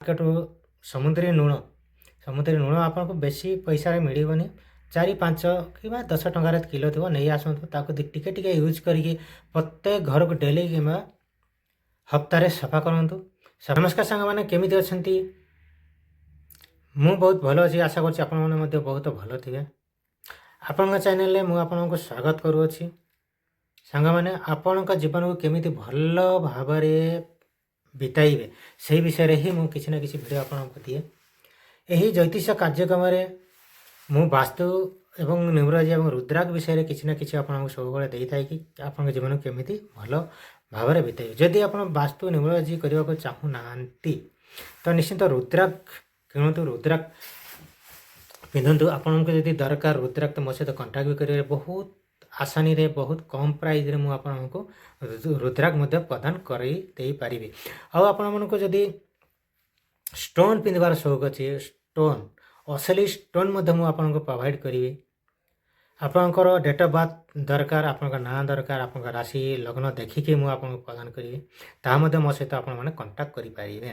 ମାର୍କେଟରୁ ସମୁଦ୍ରୀ ଲୁଣ। ସମୁଦ୍ରୀ ଲୁଣ ଆପଣଙ୍କୁ ବେଶୀ ପଇସାରେ ମିଳିବନି, 4, 5 କିମ୍ବା 10 ଟଙ୍କାରେ କିଲୋ ଥିବ। ନେଇ ଆସନ୍ତୁ, ତାକୁ ଟିକେ ଟିକେ ୟୁଜ୍ କରିକି ପ୍ରତ୍ୟେକ ଘରକୁ ଡେଲି କିମ୍ବା ହପ୍ତାରେ ସଫା କରନ୍ତୁ। ନମସ୍କାର ସାଙ୍ଗମାନେ, କେମିତି ଅଛନ୍ତି? ମୁଁ ବହୁତ ଭଲ ଅଛି। ଆଶା କରୁଛି ଆପଣମାନେ ମଧ୍ୟ ବହୁତ ଭଲ ଥିବେ। ଆପଣଙ୍କ ଚ୍ୟାନେଲରେ ମୁଁ ଆପଣଙ୍କୁ ସ୍ୱାଗତ କରୁଅଛି। ସାଙ୍ଗମାନେ, ଆପଣଙ୍କ ଜୀବନକୁ କେମିତି ଭଲ ଭାବରେ ବିତାଇବେ, ସେହି ବିଷୟରେ ହିଁ ମୁଁ କିଛି ନା କିଛି ଭିଡ଼ିଓ ଆପଣଙ୍କୁ ଦିଏ। ଏହି ଜ୍ୟୋତିଷ କାର୍ଯ୍ୟକ୍ରମରେ ମୁଁ ବାସ୍ତୁ ଏବଂ ନ୍ୟୁମରୋଲୋଜି ଏବଂ ରୁଦ୍ରାକ୍ଷ ବିଷୟରେ କିଛି ନା କିଛି ଆପଣଙ୍କୁ ସବୁବେଳେ ଦେଇଥାଏ କି ଆପଣଙ୍କ ଜୀବନକୁ କେମିତି ଭଲ ଭାବରେ ବିତାଇବେ। ଯଦି ଆପଣ ବାସ୍ତୁ ନ୍ୟୁମରୋଲୋଜି କରିବାକୁ ଚାହୁଁନାହାନ୍ତି, ତ ନିଶ୍ଚିନ୍ତ ରୁଦ୍ରାକ୍ଷ କିଣନ୍ତୁ, ରୁଦ୍ରାକ୍ଷ ପିନ୍ଧନ୍ତୁ। ଆପଣଙ୍କୁ ଯଦି ଦରକାର ରୁଦ୍ରାକ୍ଷ, ତ ମୋ ସହିତ କଣ୍ଟାକ୍ଟ ବି କରିବେ। ବହୁତ ଆସାନୀରେ, ବହୁତ କମ୍ ପ୍ରାଇଜ୍ରେ ମୁଁ ଆପଣଙ୍କୁ ରୁଦ୍ରାକ୍ଷ ମଧ୍ୟ ପ୍ରଦାନ କରାଇ ଦେଇପାରିବି। ଆଉ ଆପଣମାନଙ୍କୁ ଯଦି ଷ୍ଟୋନ୍ ପିନ୍ଧିବାର ସଉକ ଅଛି, ଷ୍ଟୋନ୍, ଅସଲି ଷ୍ଟୋନ୍ ମଧ୍ୟ ମୁଁ ଆପଣଙ୍କୁ ପ୍ରୋଭାଇଡ଼ କରିବି। ଆପଣଙ୍କର ଡେଟ୍ ଅଫ୍ ବାର୍ଥ ଦରକାର, ଆପଣଙ୍କ ନାଁ ଦରକାର, ଆପଣଙ୍କ ରାଶି ଲଗ୍ନ ଦେଖିକି ମୁଁ ଆପଣଙ୍କୁ ପ୍ରଦାନ କରିବି। ତାହା ମଧ୍ୟ ମୋ ସହିତ ଆପଣମାନେ କଣ୍ଟାକ୍ଟ କରିପାରିବେ,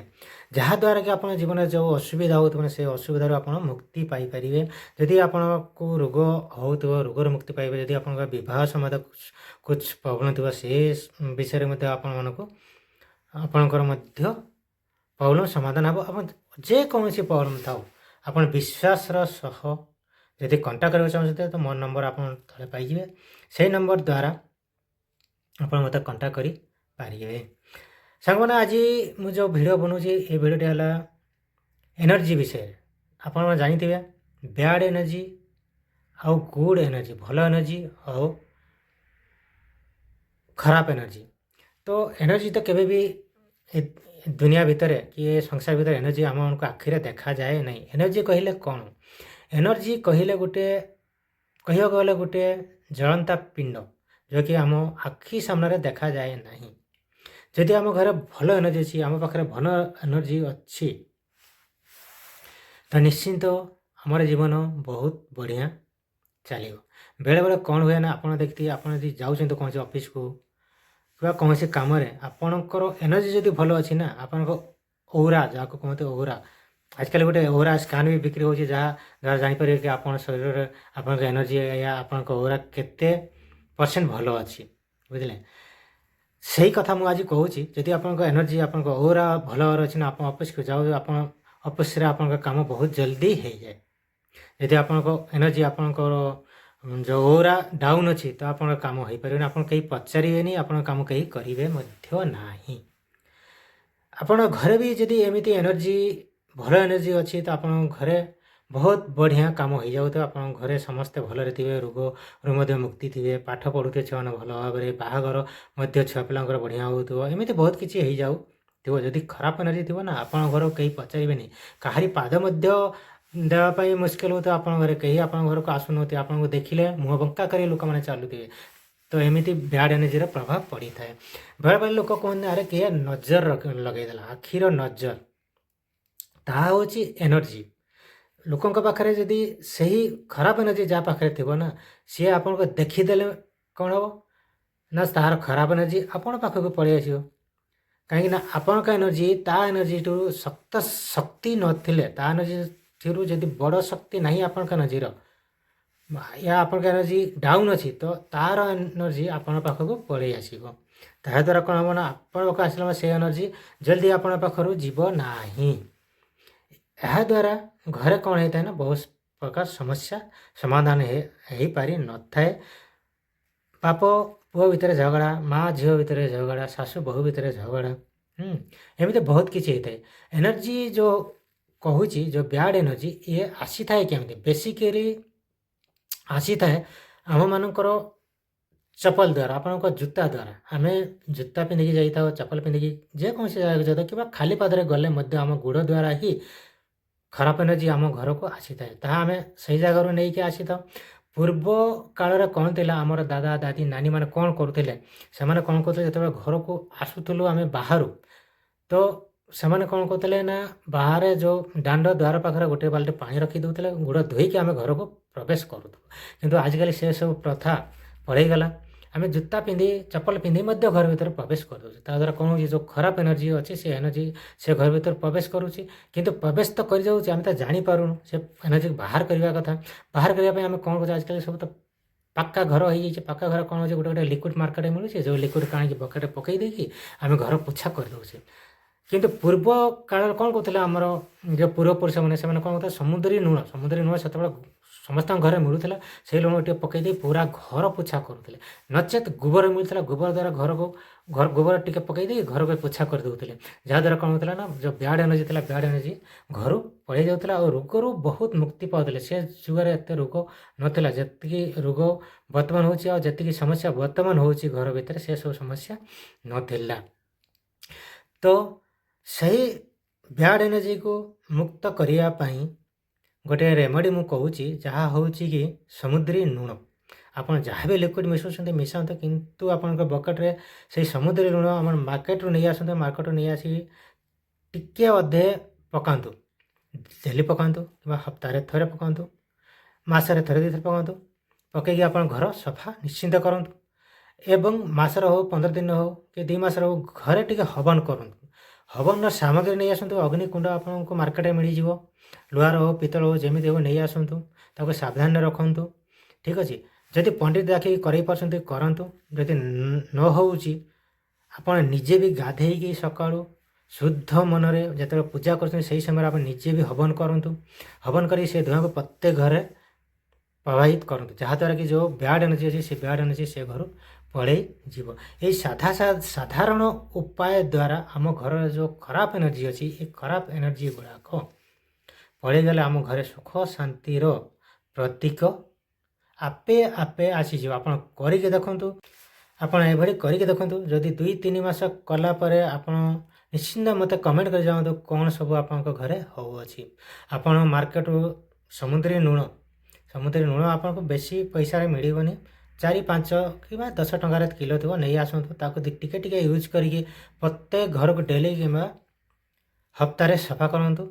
ଯାହାଦ୍ୱାରା କି ଆପଣ ଜୀବନରେ ଯେଉଁ ଅସୁବିଧା ହେଉଥିବ, ସେ ଅସୁବିଧାରୁ ଆପଣ ମୁକ୍ତି ପାଇପାରିବେ। ଯଦି ଆପଣଙ୍କୁ ରୋଗ ହେଉଥିବ, ରୋଗରୁ ମୁକ୍ତି ପାଇବେ। ଯଦି ଆପଣଙ୍କ ବିବାହ ସମୟରେ କିଛି ପ୍ରୋବ୍ଲେମ୍ ଥିବ, ସେ ବିଷୟରେ ମଧ୍ୟ ଆପଣମାନଙ୍କୁ ଆପଣଙ୍କର ମଧ୍ୟ ପ୍ରୋବ୍ଲେମ୍ ସମାଧାନ ହେବ। ଆପଣ ଯେକୌଣସି ପ୍ରୋବ୍ଲେମ୍ ଥାଉ, ଆପଣ ବିଶ୍ୱାସର ସହ ଯଦି କଣ୍ଟାକ୍ଟ କରିବାକୁ ଚାହୁଁଛନ୍ତି, ତ ମୋ ନମ୍ବର ଆପଣ ତଳେ ପାଇଯିବେ। ସେଇ ନମ୍ବର ଦ୍ୱାରା ଆପଣ ମୋତେ କଣ୍ଟାକ୍ଟ କରିପାରିବେ। ସାଙ୍ଗମାନେ, ଆଜି ମୁଁ ଯେଉଁ ଭିଡ଼ିଓ ବନାଉଛି, ଏ ଭିଡ଼ିଓଟି ହେଲା ଏନର୍ଜି ବିଷୟରେ। ଆପଣମାନେ ଜାଣିଥିବେ ବ୍ୟାଡ଼ ଏନର୍ଜି ଆଉ ଗୁଡ଼ ଏନର୍ଜି, ଭଲ ଏନର୍ଜି ଆଉ ଖରାପ ଏନର୍ଜି। ତ ଏନର୍ଜି ତ କେବେ ବି ଏ ଦୁନିଆ ଭିତରେ କି ଏ ସଂସାର ଭିତରେ ଏନର୍ଜି ଆମମାନଙ୍କୁ ଆଖିରେ ଦେଖାଯାଏ ନାହିଁ। ଏନର୍ଜି କହିଲେ କ'ଣ? ଏନର୍ଜି କହିଲେ ଗୋଟେ, କହିବାକୁ ଗଲେ ଗୋଟେ ଜଳନ୍ତା ପିଣ୍ଡ, ଯାହାକି ଆମ ଆଖି ସାମ୍ନାରେ ଦେଖାଯାଏ ନାହିଁ। ଯଦି ଆମ ଘରେ ଭଲ ଏନର୍ଜି ଅଛି, ଆମ ପାଖରେ ଭଲ ଏନର୍ଜି ଅଛି, ତ ନିଶ୍ଚିନ୍ତ ଆମର ଜୀବନ ବହୁତ ବଢ଼ିଆ ଚାଲିବ। ବେଳେବେଳେ କ'ଣ ହୁଏ ନା, ଆପଣ ଦେଖିଥିବେ, ଆପଣ ଯଦି ଯାଉଛନ୍ତି କୌଣସି ଅଫିସକୁ କିମ୍ବା କୌଣସି କାମରେ, ଆପଣଙ୍କର ଏନର୍ଜି ଯଦି ଭଲ ଅଛି ନା, ଆପଣଙ୍କ ଔରା, ଯାହାକୁ କୁହନ୍ତି ଔରା, ଆଜିକାଲି ଗୋଟେ ଔରା ସ୍କାନ୍ ବି ବିକ୍ରି ହେଉଛି, ଯାହା ଦ୍ୱାରା ଜାଣିପାରିବେ କି ଆପଣ ଶରୀରରେ ଆପଣଙ୍କ ଏନର୍ଜି ୟା ଆପଣଙ୍କ ଔରା କେତେ ପରସେଣ୍ଟ ଭଲ ଅଛି, ବୁଝିଲେ? ସେଇ କଥା ମୁଁ ଆଜି କହୁଛି। ଯଦି ଆପଣଙ୍କ ଏନର୍ଜି, ଆପଣଙ୍କ ଔରା ଭଲ ଅଛି ନା, ଆପଣ ଅଫିସକୁ ଯାଉ, ଆପଣ ଅଫିସରେ ଆପଣଙ୍କ କାମ ବହୁତ ଜଲ୍ଦି ହେଇଯାଏ। ଯଦି ଆପଣଙ୍କ ଏନର୍ଜି, ଆପଣଙ୍କର ଯେଉଁ ଔରା ଡାଉନ୍ ଅଛି, ତ ଆପଣଙ୍କ କାମ ହେଇପାରିବନି, ଆପଣ କେହି ପଚାରିବେନି, ଆପଣଙ୍କ କାମ କେହି କରିବେ ମଧ୍ୟ ନାହିଁ। ଆପଣ ଘରେ ବି ଯଦି ଏମିତି ଏନର୍ଜି, ଭଲ ଏନର୍ଜି ଅଛି, ତ ଆପଣଙ୍କ ଘରେ ବହୁତ ବଢ଼ିଆ କାମ ହେଇଯାଉଥିବ। ଆପଣଙ୍କ ଘରେ ସମସ୍ତେ ଭଲରେ ଥିବେ, ରୋଗରୁ ମଧ୍ୟ ମୁକ୍ତି ଥିବେ, ପାଠ ପଢ଼ୁଥିବେ ଛୁଆମାନେ ଭଲ ଭାବରେ, ବାହାଘର ମଧ୍ୟ ଛୁଆ ପିଲାଙ୍କର ବଢ଼ିଆ ହେଉଥିବ, ଏମିତି ବହୁତ କିଛି ହେଇଯାଉଥିବ। ଯଦି ଖରାପ ଏନର୍ଜି ଥିବ ନା, ଆପଣଙ୍କ ଘରକୁ କେହି ପଚାରିବେନି, କାହାରି ପାଦ ମଧ୍ୟ ଦେବା ପାଇଁ ମୁସ୍କିଲ ହେଉଥିବ। ଆପଣଙ୍କ ଘରେ କେହି ଆପଣଙ୍କ ଘରକୁ ଆସୁନଥିବେ, ଆପଣଙ୍କୁ ଦେଖିଲେ ମୁହଁ ବଙ୍କା କରି ଲୋକମାନେ ଚାଲୁଥିବେ। ତ ଏମିତି ବ୍ୟାଡ଼ ଏନର୍ଜିର ପ୍ରଭାବ ପଡ଼ିଥାଏ। ବେଳେବେଳେ ଲୋକ କୁହନ୍ତି, "ଆରେ, କିଏ ନଜର ଲଗେଇଦେଲା?" ଆଖିର ନଜର, ତାହା ହେଉଛି ଏନର୍ଜି। ଲୋକଙ୍କ ପାଖରେ ଯଦି ସେହି ଖରାପ ଏନର୍ଜି ଯାହା ପାଖରେ ଥିବ ନା, ସିଏ ଆପଣଙ୍କୁ ଦେଖିଦେଲେ କ'ଣ ହେବ ନା, ତାହାର ଖରାପ ଏନର୍ଜି ଆପଣ ପାଖକୁ ପଳେଇ ଆସିବ। କାହିଁକି ନା ଆପଣଙ୍କ ଏନର୍ଜି ତା ଏନର୍ଜିଠୁ ଶକ୍ତ ଶକ୍ତି ନଥିଲେ, ତା ଏନର୍ଜିଠାରୁ ଯଦି ବଡ଼ ଶକ୍ତି ନାହିଁ ଆପଣଙ୍କ ଏନର୍ଜିର, ୟା ଆପଣଙ୍କ ଏନର୍ଜି ଡାଉନ୍ ଅଛି, ତ ତାର ଏନର୍ଜି ଆପଣଙ୍କ ପାଖକୁ ପଳେଇ ଆସିବ। ତାହାଦ୍ୱାରା କ'ଣ ହେବ ନା, ଆପଣଙ୍କ ପାଖକୁ ଆସିଲା ସେ ଏନର୍ଜି ଜଲ୍ଦି ଆପଣଙ୍କ ପାଖରୁ ଯିବ ନାହିଁ। ଏହାଦ୍ୱାରା ଘରେ କ'ଣ ହେଇଥାଏ ନା, ବହୁତ ପ୍ରକାର ସମସ୍ୟା ସମାଧାନ ହେଇପାରିନଥାଏ। ବାପ ପୁଅ ଭିତରେ ଝଗଡ଼ା, ମା ଝିଅ ଭିତରେ ଝଗଡ଼ା, ଶାଶୁ ବୋହୂ ଭିତରେ ଝଗଡ଼ା, ଏମିତି ବହୁତ କିଛି ହେଇଥାଏ। ଏନର୍ଜି ଯେଉଁ କହୁଛି, ଯେଉଁ ବ୍ୟାଡ଼ ଏନର୍ଜି, ଇଏ ଆସିଥାଏ କେମିତି? ବେସିକାଲି ଆସିଥାଏ ଆମମାନଙ୍କର ଚପଲ ଦ୍ୱାରା, ଆପଣଙ୍କ ଜୁତା ଦ୍ୱାରା। ଆମେ ଜୁତା ପିନ୍ଧିକି ଯାଇଥାଉ, ଚପଲ ପିନ୍ଧିକି ଯେକୌଣସି ଜାଗାକୁ ଯାଇଥାଉ କିମ୍ବା ଖାଲି ପାଦରେ ଗଲେ ମଧ୍ୟ ଆମ ଗୋଡ଼ ଦ୍ୱାରା ହିଁ ଖରାପ ଏନର୍ଜି ଆମ ଘରକୁ ଆସିଥାଏ। ତାହା ଆମେ ସେଇ ଜାଗାରୁ ନେଇକି ଆସିଥାଉ। ପୂର୍ବ କାଳରେ କ'ଣ ଥିଲା? ଆମର ଦାଦା, ଦାଦି, ନାନୀ ମାନେ କ'ଣ କରୁଥିଲେ? ସେମାନେ କ'ଣ କରୁଥିଲେ? ଯେତେବେଳେ ଘରକୁ ଆସୁଥିଲୁ ଆମେ ବାହାରୁ, ତ ସେମାନେ କ'ଣ କରୁଥିଲେ ନା, ବାହାରେ ଯେଉଁ ଦାଣ୍ଡ ଦ୍ୱାର ପାଖରେ ଗୋଟେ ବାଲ୍ଟି ପାଣି ରଖି ଦେଉଥିଲେ, ଗୋଡ଼ ଧୋଇକି ଆମେ ଘରକୁ ପ୍ରବେଶ କରୁଥିଲୁ। କିନ୍ତୁ ଆଜିକାଲି ସେସବୁ ପ୍ରଥା ପଳେଇଗଲା। ଆମେ ଜୁତା ପିନ୍ଧି, ଚପଲ ପିନ୍ଧି ମଧ୍ୟ ଘର ଭିତରେ ପ୍ରବେଶ କରିଦେଉଛୁ। ତା ଦ୍ୱାରା କ'ଣ ହେଉଛି? ଯେଉଁ ଖରାପ ଏନର୍ଜି ଅଛି, ସେ ଏନର୍ଜି ସେ ଘର ଭିତରେ ପ୍ରବେଶ କରୁଛି। କିନ୍ତୁ ପ୍ରବେଶ ତ କରିଯାଉଛି, ଆମେ ତ ଜାଣିପାରୁନୁ। ସେ ଏନର୍ଜିକୁ ବାହାର କରିବା କଥା। ବାହାର କରିବା ପାଇଁ ଆମେ କ'ଣ କରୁଛୁ? ଆଜିକାଲି ସବୁ ତ ପାକ୍କା ଘର ହେଇଯାଇଛି। ପାକ୍କା ଘର କ'ଣ ହେଉଛି? ଗୋଟେ ଗୋଟେ ଲିକ୍ୱିଡ଼ ମାର୍କେଟରେ ମିଳୁଛି, ଯେଉଁ ଲିକ୍ୱିଡ଼ ଆଣିକି ବକେଟରେ ପକାଇ ଦେଇକି ଆମେ ଘର ପୋଛା କରିଦେଉଛେ। କିନ୍ତୁ ପୂର୍ବ କାଳରେ କ'ଣ କରୁଥିଲେ? ଆମର ଯେଉଁ ପୂର୍ବପୁରୁଷମାନେ, ସେମାନେ କ'ଣ କରୁଥିଲେ? ସମୁଦ୍ରୀ ଲୁଣ। ସମୁଦ୍ରୀ ଲୁଣ ସେତେବେଳେ ସମସ୍ତଙ୍କ ଘରେ ମିଳୁଥିଲା। ସେଇ ଲୁଣ ଟିକେ ପକାଇ ଦେଇ ପୁରା ଘର ପୋଛା କରୁଥିଲେ। ନଚେତ୍ ଗୋବର ମିଳୁଥିଲା। ଗୋବର ଦ୍ୱାରା ଘରକୁ ଘର ଗୋବର ଟିକେ ପକାଇ ଦେଇ ଘରକୁ ପୋଛା କରିଦେଉଥିଲେ। ଯାହାଦ୍ୱାରା କ'ଣ ହେଉଥିଲା ନା, ଯେଉଁ ବ୍ୟାଡ଼ ଏନର୍ଜି ଥିଲା, ବ୍ୟାଡ଼ ଏନର୍ଜି ଘରୁ ପଳେଇ ଯାଉଥିଲା ଆଉ ରୋଗରୁ ବହୁତ ମୁକ୍ତି ପାଉଥିଲେ। ସେ ଯୁଗରେ ଏତେ ରୋଗ ନଥିଲା, ଯେତିକି ରୋଗ ବର୍ତ୍ତମାନ ହେଉଛି ଆଉ ଯେତିକି ସମସ୍ୟା ବର୍ତ୍ତମାନ ହେଉଛି ଘର ଭିତରେ, ସେସବୁ ସମସ୍ୟା ନଥିଲା। ତ ସେହି ବ୍ୟାଡ଼ ଏନର୍ଜିକୁ ମୁକ୍ତ କରିବା ପାଇଁ ଗୋଟେ ରେମେଡ଼ି ମୁଁ କହୁଛି, ଯାହା ହେଉଛି କି ସମୁଦ୍ରୀ ଲୁଣ। ଆପଣ ଯାହା ବି ଲିକ୍ୱିଡ଼ ମିଶାଉଛନ୍ତି ମିଶାନ୍ତୁ, କିନ୍ତୁ ଆପଣଙ୍କ ବକେଟରେ ସେଇ ସମୁଦ୍ରୀ ଲୁଣ ଆମର ମାର୍କେଟରୁ ନେଇ ଆସନ୍ତୁ। ମାର୍କେଟରୁ ନେଇ ଆସିକି ଟିକେ ଅଧେ ପକାନ୍ତୁ। ଡେଲି ପକାନ୍ତୁ କିମ୍ବା ସପ୍ତାହରେ ଥରେ ପକାନ୍ତୁ, ମାସରେ ଥରେ ଦୁଇଥର ପକାନ୍ତୁ। ପକାଇକି ଆପଣ ଘର ସଫା ନିଶ୍ଚିନ୍ତ କରନ୍ତୁ ଏବଂ ମାସର ହଉ, 15 ଦିନ ହଉ କି 2 ମାସର ହଉ, ଘରେ ଟିକେ ହବନ କରନ୍ତୁ। ହବନର ସାମଗ୍ରୀ ନେଇ ଆସନ୍ତୁ। ଅଗ୍ନିକୁଣ୍ଡ ଆପଣଙ୍କୁ ମାର୍କେଟରେ ମିଳିଯିବ। ଲୁହାର ହଉ, ପିତ୍ତଳ ହଉ, ଯେମିତି ହଉ ନେଇ ଆସନ୍ତୁ। ତାକୁ ସାବଧାନରେ ରଖନ୍ତୁ। ଠିକ୍ ଅଛି। ଯଦି ପଣ୍ଡିତ ଡାକିକି କରେଇ ପାରୁଛନ୍ତି, କରନ୍ତୁ। ଯଦି ନ ହେଉଛି, ଆପଣ ନିଜେ ବି ଗାଧେଇକି ସକାଳୁ ଶୁଦ୍ଧ ମନରେ ଯେତେବେଳେ ପୂଜା କରୁଛନ୍ତି, ସେହି ସମୟରେ ଆପଣ ନିଜେ ବି ହବନ କରନ୍ତୁ। ହବନ କରି ସେ ଧୂଆଁକୁ ପ୍ରତ୍ୟେକ ଘରେ ପ୍ରବାହିତ କରନ୍ତୁ, ଯାହାଦ୍ୱାରା କି ଯେଉଁ ବ୍ୟାଡ଼ ଏନର୍ଜି ଅଛି, ସେ ବ୍ୟାଡ଼ ଏନର୍ଜି ସେ ଘରୁ ପଳେଇ ଯିବ। ଏଇ ସାଧାରଣ ଉପାୟ ଦ୍ୱାରା ଆମ ଘରର ଯେଉଁ ଖରାପ ଏନର୍ଜି ଅଛି, ଏ ଖରାପ ଏନର୍ଜି ଗୁଡ଼ାକ ପଳେଇଗଲେ ଆମ ଘରେ ସୁଖ ଶାନ୍ତିର ପ୍ରତୀକ ଆପେ ଆପେ ଆସିଯିବ। ଆପଣ କରିକି ଦେଖନ୍ତୁ। ଆପଣ ଏଭଳି କରିକି ଦେଖନ୍ତୁ। ଯଦି 2-3 ମାସ କଲା ପରେ ଆପଣ ନିଶ୍ଚିନ୍ତ ମୋତେ କମେଣ୍ଟ କରି ଜଣାନ୍ତୁ କ'ଣ ସବୁ ଆପଣଙ୍କ ଘରେ ହେଉଅଛି। ଆପଣ ମାର୍କେଟରୁ ସମୁଦ୍ରୀ ଲୁଣ, ସମୁଦ୍ରୀ ଲୁଣ ଆପଣଙ୍କୁ ବେଶୀ ପଇସାରେ ମିଳିବନି। 4, 5 କିମ୍ବା 10 ଟଙ୍କାରେ କିଲୋ ଥିବ। ନେଇ ଆସନ୍ତୁ। ତାକୁ ଟିକେ ଟିକେ ୟୁଜ୍ କରିକି ପ୍ରତ୍ୟେକ ଘରକୁ ଡେଲି କିମ୍ବା ହପ୍ତାରେ ସଫା କରନ୍ତୁ।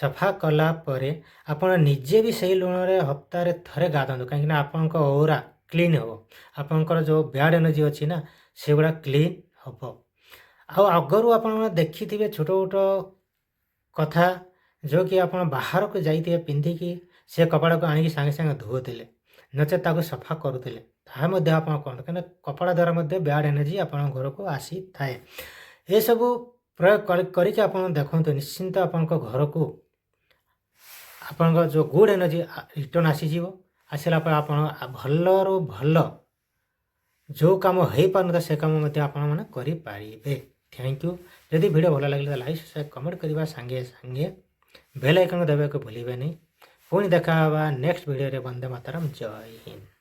ସଫା କଲା ପରେ ଆପଣ ନିଜେ ବି ସେଇ ଲୁଣରେ ହପ୍ତାରେ ଥରେ ଗାଧାନ୍ତୁ, କାହିଁକିନା ଆପଣଙ୍କ ଔରା କ୍ଲିନ୍ ହେବ। ଆପଣଙ୍କର ଯେଉଁ ବ୍ୟାଡ଼ ଏନର୍ଜି ଅଛି ନା, ସେଗୁଡ଼ା କ୍ଲିନ୍ ହେବ। ଆଉ ଆଗରୁ ଆପଣମାନେ ଦେଖିଥିବେ ଛୋଟ ଛୋଟ କଥା, ଯେଉଁକି ଆପଣ ବାହାରକୁ ଯାଇଥିବେ ପିନ୍ଧିକି, ସେ କପଡ଼ାକୁ ଆଣିକି ସାଙ୍ଗେ ସାଙ୍ଗେ ଧୋଉଥିଲେ, ନଚେତ୍ ତାକୁ ସଫା କରୁଥିଲେ। ତାହା ମଧ୍ୟ ଆପଣ କରନ୍ତୁ, କାହିଁକିନା କପଡ଼ା ଦ୍ୱାରା ମଧ୍ୟ ବ୍ୟାଡ଼ ଏନର୍ଜି ଆପଣଙ୍କ ଘରକୁ ଆସିଥାଏ। ଏସବୁ ପ୍ରୟୋଗ କରିକି ଆପଣ ଦେଖନ୍ତୁ, ନିଶ୍ଚିନ୍ତ ଆପଣଙ୍କ ଘରକୁ ଆପଣଙ୍କ ଯେଉଁ ଗୁଡ୍ ଏନର୍ଜି ରିଟର୍ନ ଆସିଯିବ। ଆସିଲା ପରେ ଆପଣ ଭଲରୁ ଭଲ ଯେଉଁ କାମ ହେଇପାରୁନଥାଏ, ସେ କାମ ମଧ୍ୟ ଆପଣମାନେ କରିପାରିବେ। Thank you. ଯଦି ଭିଡ଼ିଓ ଭଲ ଲାଗିଲା, ଲାଇକ୍, ସେୟାର, କମେଣ୍ଟ କରିବା ସାଙ୍ଗେ ସାଙ୍ଗେ ବେଲ୍ ଆଇକନ୍ ଦେବାକୁ ଭୁଲିବେନି। ପୁଣି ଦେଖା ହେବା ନେକ୍ସଟ ଭିଡ଼ିଓରେ। ବନ୍ଦେ ମାତରମ୍, ଜୟ ହିନ୍ଦ।